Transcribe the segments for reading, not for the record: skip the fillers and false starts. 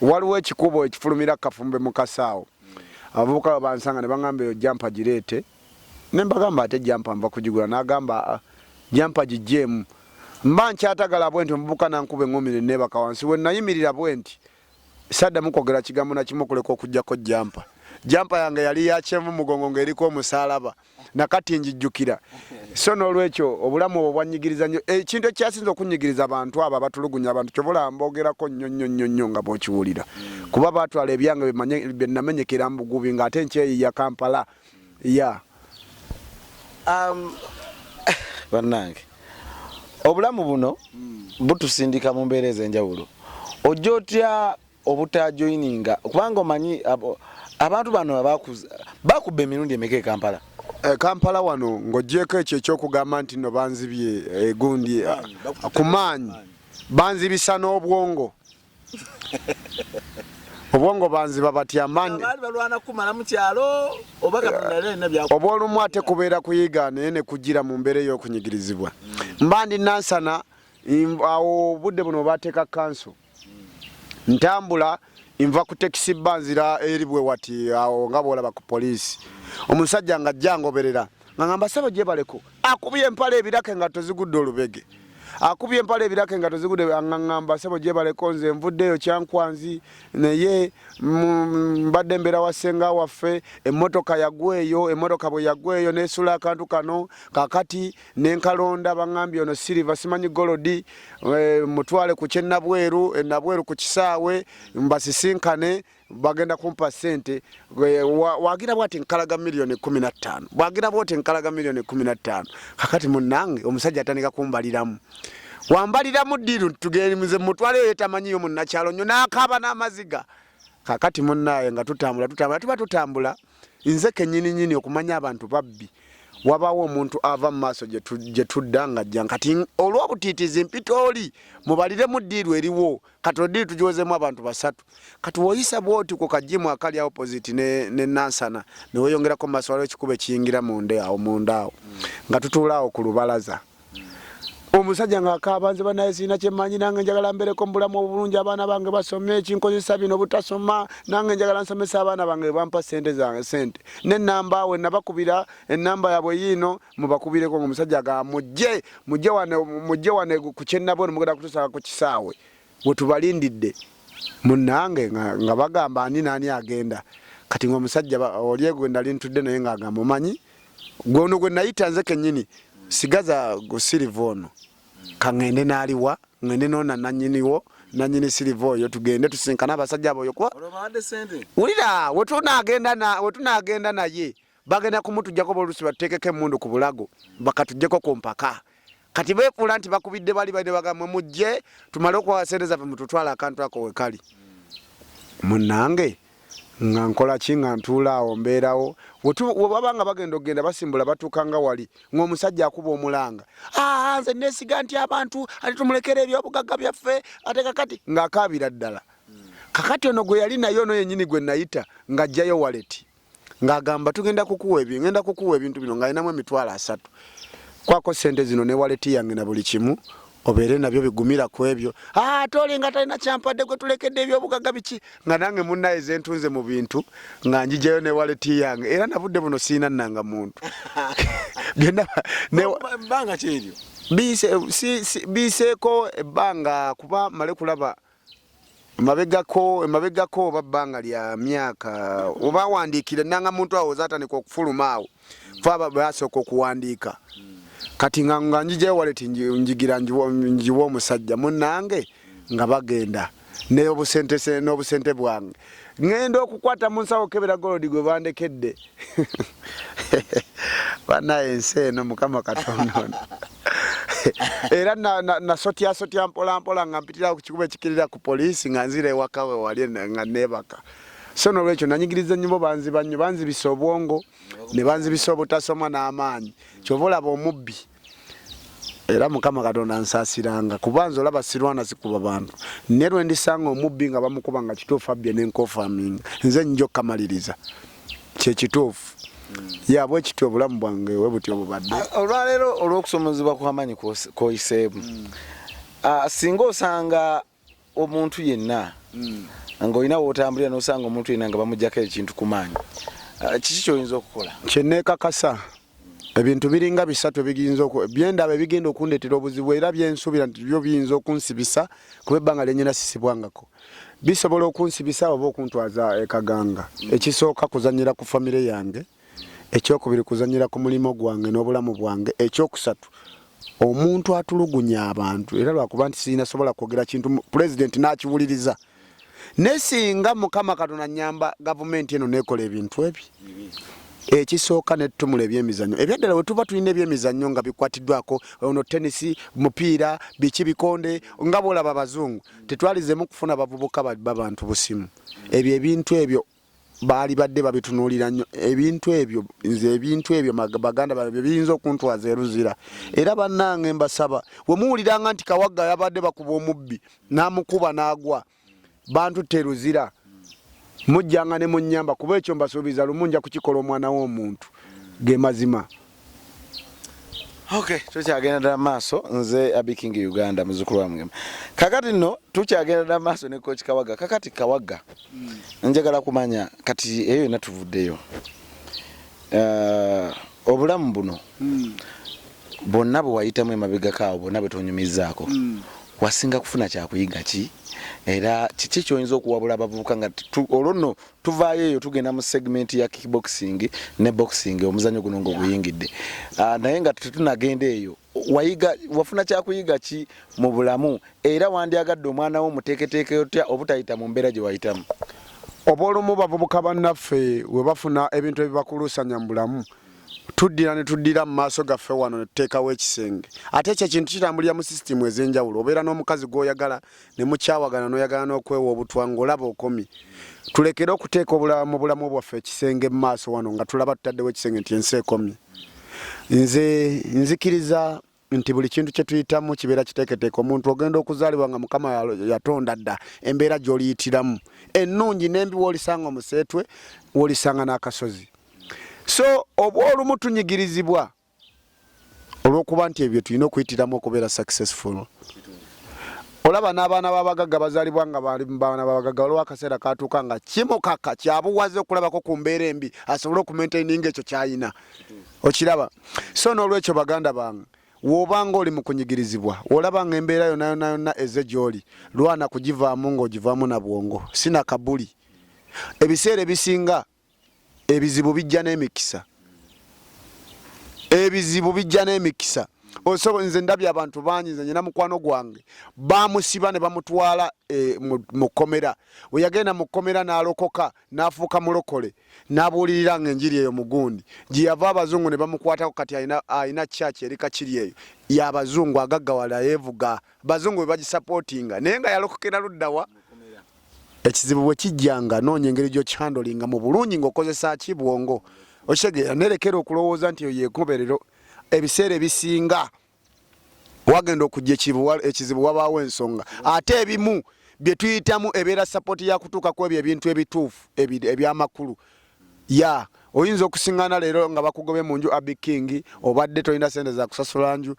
Waliwo ekikubo ekifulumira Kafumbe mu kasaawo. Abavubuka bwe bansanga ne baŋŋamba eyo jjampa gireete, ne mbagamba ate jjampa nva kugigula, n'agamba aa jjampa giggyeemu. Mba nkyatagala bwenti omuvubuka n'ankuba eŋŋumi ne neebaka wansi. We nnayimirira bwenti saddamu kwogera kigambo na kimu okuleka okuggyako jjampa. Jjampa yange yali ya kyenvu mugongo ng'eriko omusaalaba. Nakati njijjukira. So n'olwekyo obulamu obwo bwannyigiriza nnyo. Ekintu ekyasinze okunnyigiriza bantu abo abatulugunya abantu, kyova olaba mboogerako nnyo nnyo nnyo nnyo nga bw'okiwulira. Kuba baatwala ebyange bye namenyekera mu bugubi ng'ate nkyeyiiya Kampala. Yeah. Bannange, obulamu buno butusindika mu mbeera ez'enjawulo. Ojja otya obutajoininga kubanga omanyi abantu bano bakubba emirundi emeka e Kampala? E Kampala wano ng'oggyeeko ekyo eky'okugamba nti nno banzibye egundi ku maanyi, banzibisa n'obwongo. Obwongo banziba batya? Obw'olumu ate kubeera kuyiga naye ne kugira mu mbeera ey'okunyigirizibwa. Mba ndi Nansana awo obudde buno bateeka kanso. Ntambula nva ku tekisi bba nzira eri bwe wati awo nga bw'olaba ku poliisi. Omusajja ng'ajja angoberera nga ngamba ssebo gyebaleko, akubye empale ebiraka engatto zigudde olubege. Akubye empale ebiraka engatto zigudde nga ngamba ssebo gyebaleko nze nvuddeeyo Kyankwanzi naye mbadde mbeera wa ssenga waffe, emmotoka yagwa eyo, emmotoka bwe yagwa eyo n'esuula akantu kano kaakati ne nkalonda bangambye ono siriva simanyi golodi, mutwale ku ky'e Nabweru, e Nabweru ku kisaawe mbasisinkane bagenda kumpa ssente. Wagira bwati nkalaga miliyoni 15, bwagira bwoti nkalaga miliyoni 15. Kakati munnange omusajja atandika kumbaliramu, wambaliramu ddiiru tugende mutwaleyo yetamanyiyo munnakyalo nnyo n'akaaba n'amaziga. Kakati munnaaye nga tutambula tutambula tuba tutambula nze kennyini nnyini okumanya abantu babbi, wabaawo omuntu ava mu maaso gye tudda ng'ajja kati olw'obutiitiizi mpita oli mubaliremu ddiiru eriwo. Kati oddiiru tugiwezemu abantu basatu. Kati w'oyisa bw'oti ku kajimu akali opposite ne Nansana ne weeyongerako mu maaso waliwo ekikubo ekiyingira munda awo munda awo nga tutuula awo ku lubalaza. Omusajja ng'akaaba nze banaye sirina kye mmanyi nange njagala mbeereko mu bulamu obulungi abaana bange basome ekinkozesa bino butasoma nange njagala nsomese abaana bange bampa ssente zange ssente n'ennamba we nabakubira ennamba yaabwe yiino mubakubireko ng'omusajja agamba mujje mujje wano mujje wano ku ky'e Nabweru mugenda kutusanga ku kisaawe we tubalindidde munnange nga bagamba ani n'ani agenda. Kati ng'omusajja oli gwe nali ntudde naye ng'agamba omanyi gwe ono gwe nayita nze kennyini sigaza siriva ono kaŋŋende n'aliwa ŋŋende n'ona nannyiniwo nannyini siriva oyo tugende tusinkane abasajja abo oyo kuba wulira we tunaagenda naye bagenda kumutujjako boluusi batuteekeko emmundu ku bulago bakatujjeko ku mpaka. Kati beefuula nti bakubidde bali bali ne bagamba mwe mujje tumale okubawa ssente zaffe mututwale akantu ako we kali. Munnange nga nkola ki nga ntuula awo mbeerawo we baba nga bagenda okugenda basimbula batuuka nga wali ng'omusajja akuba omulanga, aa nze neesiga nti abantu ate tumulekere ebyobugagga byaffe ate kakati ng'akaabira ddala. Kakati ono gwe yali naye ono yennyini gwe nayita ng'aggyayo waleti ng'agamba tugenda kukuwa ebyo ngenda kukuwa ebintu bino ng'alinamu 300,000 kwako ssente zino ne waleti yange na buli kimu obeere nabyo bigumira ku ebyo. Ate oli nga talina kyampadde gwe tulekedde ebyobugagga biki nga nange munnaye ze ntunze mu bintu nga njigyayo ne waleti yange era nabudde buno sirina nnanga muntu. Byonna Bbanga ki eryo? Biyiseeko ebbanga kuba male kulaba mabegako emabegako oba bbanga lya myaka oba wandiikira ennanga muntu awo zaatandika okufuluma awo fe aba basooka okuwandiika. Kati nga njigyayo waleti njigira njiwa omusajja munnange nga bagenda n'obusente bwange ŋŋenda okukwata mu nsawo kebera golodi gwe bandekedde. Bannaye ensi eno Mukama Katonda ono. Era nasotyasotya mpola mpola nga mpitira ku kikubo ekikirira ku poliisi nga nzira ewaka we wali nga neebaka. So n'olwekyo nanyigiriza nnyo banziba nnyo banzibisa obwongo ne banzibisa obutasoma n'amaanyi. Ky'ova olaba omubbi era Mukama Katonda nsaasiranga kuba nze olaba sirwana sikuba bantu naye lwe ndisanga omubbi nga bamukuba nga kituufu abbye ne nkofaminga nze nja okukamaliriza kye kituufu. Ya bwe kityo obulamu bwange we butyo bubadde. Olwaleero olw'okusomozebwa kw'amaanyi kw'oyiseemu, singa osanga omuntu yenna Ng'olina w'otambulira n'osanga omuntu yenna nga bamuggyako ekintu ku maanyi, kiki ky'oyinza okukola? Kyenneekakasa, ebintu biringa bisatu ebiyinza byendaba ebigenda okundeetera obuzibu, era byensuubira nti byo biyinza okunsibisa, kuba ebbanga lyenyina sisibwangako, bisobola okunsibisa oba okuntwaza ekaganga. Ekisooka, kuzanyira ku famire yange. Ekyokubiri, kuzanyira ku mulimu gwange n'obulamu bwange. Ekyokusatu, omuntu atulugunya abantu, era lwakuba nti sirina sobola kwogera kintu pulezidenti n'akiwuliriza, ne singa Mukama Katonda nyamba gavumenti eno nekola ebintu ebi. Ekisooka, netutumula ebyemizannyo ebyaddala. We tuba tulina ebyemizannyo nga bikwatiddwako, ono tenisi, mupiira, biki, bikonde, nga bwolaba abazungu, tetwalizemu kufuna bavubuka babantu busimu. Ebyo ebintu ebyo baali badde babitunuulira nnyo ebintu ebyo. Nze ebintu ebyo, baganda bange, bye biyinza okuntwaza eruzira. Era bannange, mbasaba, we muwuliranga nti Kawagga yabadde bakuba omubbi n'amukuba n'agwa, bantutte eruzira, mujjanga ne munnyamba, kuba ekyo mbasuubiza lumu nja kukikola omwana w'omuntu. Ge mazima. Okay, tukyagenda ddala maaso. Nze Abiking Uganda, muzukulu wa Mugema. Kakati nno tukyagenda ddala maaso ne Coach Kawaga. Kakati Kawaga, njagala kumanya kati eyo yonna tuvuddeyo, obulamu buno bwonna bwe wayitamu emabegako awo, bwonna bwe tonyumizaako, wasinga kufuna kyakuyiga ki, era kiki kyoyinza okuwabula abavubuka nga olwo nno tuvaayo eyo tugenda mu segment ya kickboxing ne boxing, omuzanyo guno ng'oguyingidde? Naye nga tetunagenda eyo, wayiga, wafuna kyakuyiga ki mu bulamu, era wandyagadde omwana wo omuteeketeeke otya obutayita mu mbeera gye wayitamu? Oba olumu bavubuka bannaffe we bafuna ebintu ebibakuluusanya mu bulamu, tuddira ne tuddira mu maaso gaffe wano ne tuteekawo ekisenge. Ate ekyo ekintu kitambulira mu sisitimu ez'enjawulo. Obeera n'omukazi gw'oyagala ne mukyawagana, n'oyagala n'okwewa obutwa ng'olaba okomye. Tulekere okuteeka mu bulamu bwaffe ekisenge mu maaso wano, nga tulaba tutaddewo ekisenge nti ensi ekomye. Nze nzikiriza nti buli kintu kye tuyitamu kibeera kiteeketeeke. Omuntu ogenda okuzaalibwa nga Mukama yatonda dda embeera gy'oliyitiramu, ennungi n'embi, w'olisanga omuseetwe, w'olisanga n'akasozi. So oba olumu tunyigirizibwa olw'okuba nti ebyo tulina okuyitiramu okubeera successful. Olaba n'abaana b'abagagga bazaalibwa nga bali mu baana b'abagagga, waliwo akaseera katuuka nga kimukaka kyabuwaze okulabako ku mbeera embi asobole okumaintaininga ekyo ky'ayina. Okiraba? So n'olwekyo, baganda bange, w'obanga oli mu kunyigirizibwa, olaba nga embeera yonna yonna yonna eze gy'oli, lwana kugivaamu ng'ogivaamu na bwongo, si na kabuli. Ebiseera ebisinga ebizibu bijja n'emikisa, ebizibu bijja n'emikisa. Osobo nze ndabye abantu bangi. Nze nyina mukwano gwange bamusiba ne bamutwala mu kkomera. We yagenda mu kkomera n'alokoka, n'afuuka mulokole, n'abuulirira nga enjiri eyo mugundi gye yava, abazungu ne bamukwatako. Kati alina church eri Kakiri eyo y'abazungu, agaggawala, yeevuga, bazungu be bagisupportinga, naye nga yalokokera luddawa? Ekizibu bwe kijjanga, noonya engeri gy'okihandlinga mu bulungi ng'okozesa ki? Bwongo. Okitegeera? Nerekera okulowooza nti eyo yenkomerero. Ebiseera ebisinga wagenda okujja ekizibu, wabaawo ensonga. Ate ebimu bye tuyitamu ebeera support ya kutuuka ku ebyo ebintu ebituufu ebyamakulu. Ya oyinza okusiŋŋaana leero nga bakugobye mu nju, Abi King, obadde tolina sente za kusasula nju,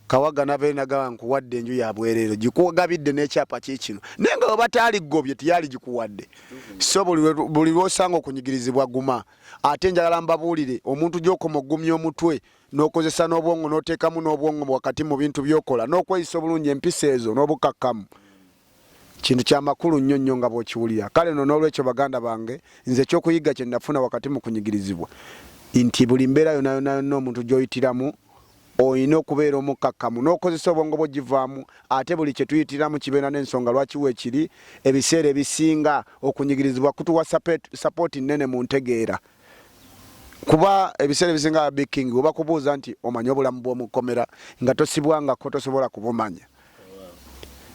Kawaga navayo nagamba, "Nkuwadde enju ya bwereere, gikugabidde n'ekyapa kiikino," naye nga webataali gobye tiyali gikuwadde. So buli lwosanga okunyigirizibwa, guma. Ate njagala mbabuulire, omuntu gy'okoma okugumya omutwe n'okozesa n'obwongo, n'oteekamu n'obwongo wakati mu bintu by'okola, n'okweyisa obulungi, empisa ezo n'obukakkamu, kintu kyamakulu nnyo nnyo nga bw'okiwulira. Kale no n'olwekyo, baganda bange, nze ekyokuyiga kye nafuna wakati mu kunyigirizibwa nti buli mbeera yonna yonna yonna omuntu gy'oyitiramu, olina okubeera omukkakkamu n'okozesa obwongo bwo givaamu. Ate buli kye tuyitiramu kibeera n'ensonga lwaki weekiri. Ebiseera ebisinga okunyigirizibwa kutuwa support nnene mu ntegeera, kuba ebiseera ebisinga, Abi King, we bakubuuza nti omanyi obulamu bw'omukomera, nga tosibwangako, tosobola kubumanya.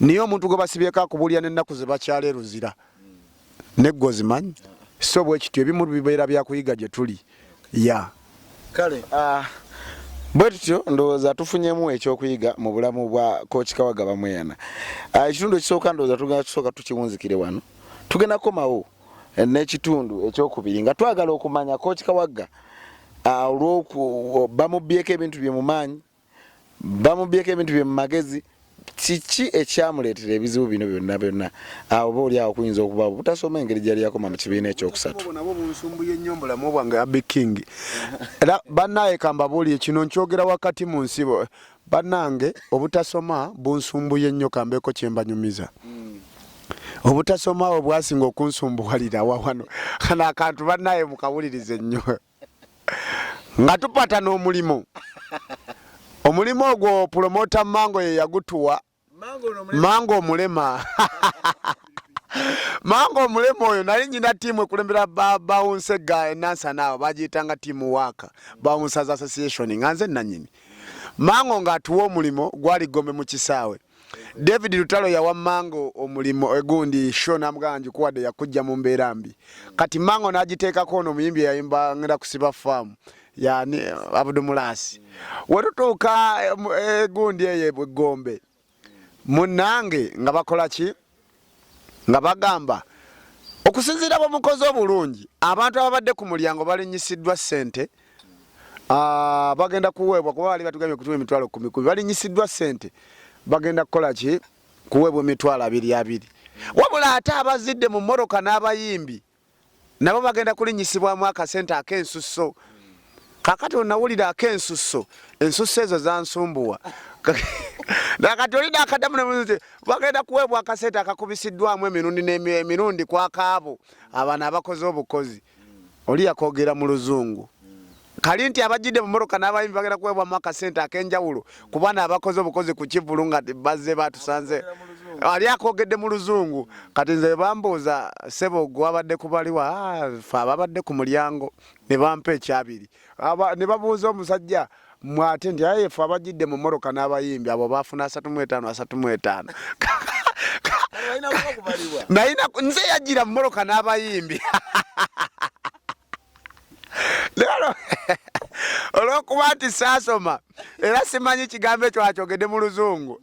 Naye omuntu gwe basibyeko akubuulira n'ennaku ze bakyala eruzira, negwe ozimanyi. So bwe kityo, ebimu bibeera byakuyiga gye tuli ya. Kale bwe tutyo ndowooza tufunyemu ekyokuyiga mu bulamu bwa Coach Kawaga Bamweyana. Ekitundu ekisooka ndowooza tugenda tusooka tukiwunzikire wano. Tugenda kukomawo n'ekitundu ekyokubiri nga twagala okumanya Coach Kawaga, olwoku bamubyeko ebintu bye mu maanyi, bamubyeko ebintu bye mu magezi. Kiki ekyamuleetera ebizibu bino byonna byonna? Awo oba oli awo kuyinza okuba obutasoma engeri gyeyali yakoma mu kibiina ekyokusatu. Nabwo bunsumbuye nnyo mubulamu bwange Abby King. Era bannaye kambabuulire kino nkyogera wakati mu nsibo. Bannange obutasoma bunsumbuye nnyo kambeeko kye mbanyumiza. Obutasoma obwo bwasinga okunsumbuwalira wawano. Kano akantu bannaye mukawulirize nnyo. Nga tupatana omulimu. Omulimu ogwo pulomota Mango ye yagutuwa. Mango omulema. Mango omulema oyo nali nyina ttiimu ekulembera bawunse ga enansana awo bagiyitanga ttiimu waaka Bouncers Association nga nze nanyini. Mango ng'atuwa omulimu gwali Gombe mu kisaawe. David Lutalo yawa Mango omulimu egundi show n'amugamba ngikuwadde yakujja mu mbeera mbi. Kati Mango n'agiteekako ono omuyimbi eyayimba ngenda kusiba faamu yani Abdu Mulasi. Wetutuuka egundi eyo Gombe munnange nga bakola ki? Nga bagamba okusinziira bwe mukoze obulungi abantu ababadde ku mulyango balinyisiddwa ssente bagenda kuweebwa kuba bali batugambye kutuwa emitwalo kumi kumi balinyisiddwa ssente bagenda kukola ki kuweebwa emitwalo abiri abiri wabula ate abazidde mu mmotoka n'abayimbi nabo bagenda kulinyisibwamu akasente ak'ensusso. Kakati onawulira ak'ensusso, ensusso ezo zansumbuwa. Nakati oli nakadamu ne bagenda kuweebwa akasente akakubisiddwamu emirundi n'emirundi kwakaabo abano abakoze obukozi. Oli yakogera mu luzungu. Kali nti abajjidde mu mmotoka n'abayimbi bagenda kuweebwamu akasente ak'enjawulo ku baana abakoze obukozi ku kivvulu nga bazze batusanze. Ali akoogedde mu luzungu. Kati nze bambuuza ssebo gwe wabadde ku baliwa? Ah, ffe ababadde ku mulyango ne bampa ekyabiri. Ne babuuza omusajja mwe ate nti aye ffe abajjidde mu mmotoka n'abayimbi abo baafuna 35 35. Nalina nze yajjira mu mmotoka n'abayimbi. Leero olw'okuba nti saasoma era simanyi kigambo ekyo akyogedde mu luzungu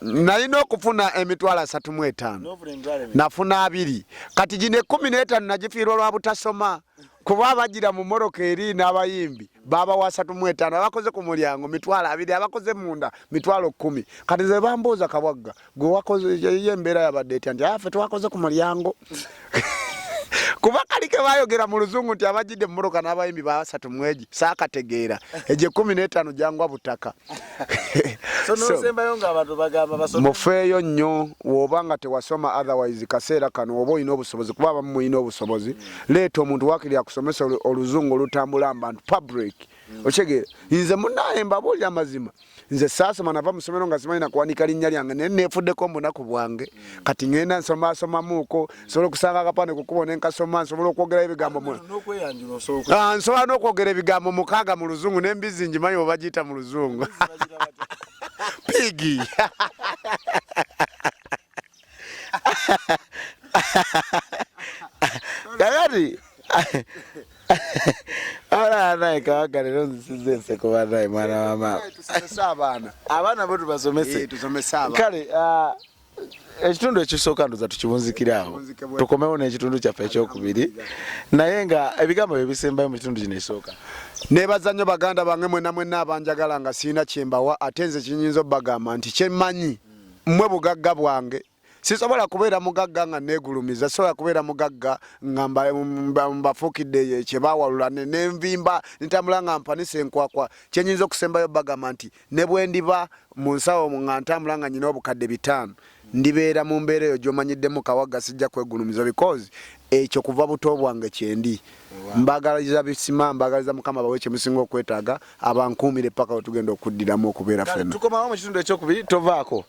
nalina okufuna emitwalo 35 nafuna 2 kati gino 15 nagifiirwa lwa butasoma kuba abagira mu mmotoka eri n'abayimbi babawa 35 abakoze ku mulyango mitwalo 2 abakoze munda mitwalo 10 kati nze bambuuza Kawagga gwe wakoze ye embeera yabadde etya nti afe twakoze ku mulyango kuba kali ke bayogera mu luzungu nti abajjidde mu mmotoka n'abayimbi ba asatu mu egi saakategeera egyo 15 gyangwa butaka. Mufeeyo nnyo w'oba nga tewasoma otherwise kaseera kano oba olina obusobozi kuba abamu mulina obusobozi leeta omuntu waakiri akusomesa oluzungu olutambula mu bantu public okitegeera nze munnaaye mbabuulira amazima nze saasoma nava mu ssomero nga simanyi nakuwanika linnya lyange naye neefuddeko omunaku bwange kati ngenda nsomasomamuuko nsobola okusanga akapande ku kkubo ne nkasoma nsobola okwogerayo ebigambo nsobola n'okwogera ebigambo mukaaga mu luzungu n'embizzi ngimanyi oba bagiyita mu luzungu pigi kakati Ala Kawagga leero nzisizza enseko banaye mwana wa maama. Tusomese abaana. Abaana bo tubasomese. Eh, tusomese abaana. Kale ekitundu ekisooka ndoza tukibunzikire awo tukomewo n'ekitundu kyaffe ekyokubiri naye nga ebigambo bye bisembayo mu kitundu kino ekisooka. Nebaza nnyo baganda bange mwenna mwenna abanjagala nga sirina kyembawa ate nze kyenyinza obbagamba nti kyemmanyi mmwe bugagga bwange. Sisobola kubeera mugagga nga neegulumiza, sisobola kubeera mugagga nga mbafuukidde kye baawalula ne nvimba ntambula nga mpanise enkwakwa. Kye nnyinza okusembayo bagamba nti ne bwe ndiba mu nsawo nga ntambula nga nnyina obukadde 500 ndibeera mu mbeera eyo gy'omanyiddemu Kawagga, sijja kwegulumiza because ekyo kuva buto bwange kyendi. Mbaagaliza bisima, mbaagaliza Mukama abawe kye musinga okwetaaga, abankuumire paka we tugenda okuddiramu okubeera ffenna. Tukomawo mu kitundu ekyokubiri, tovaako.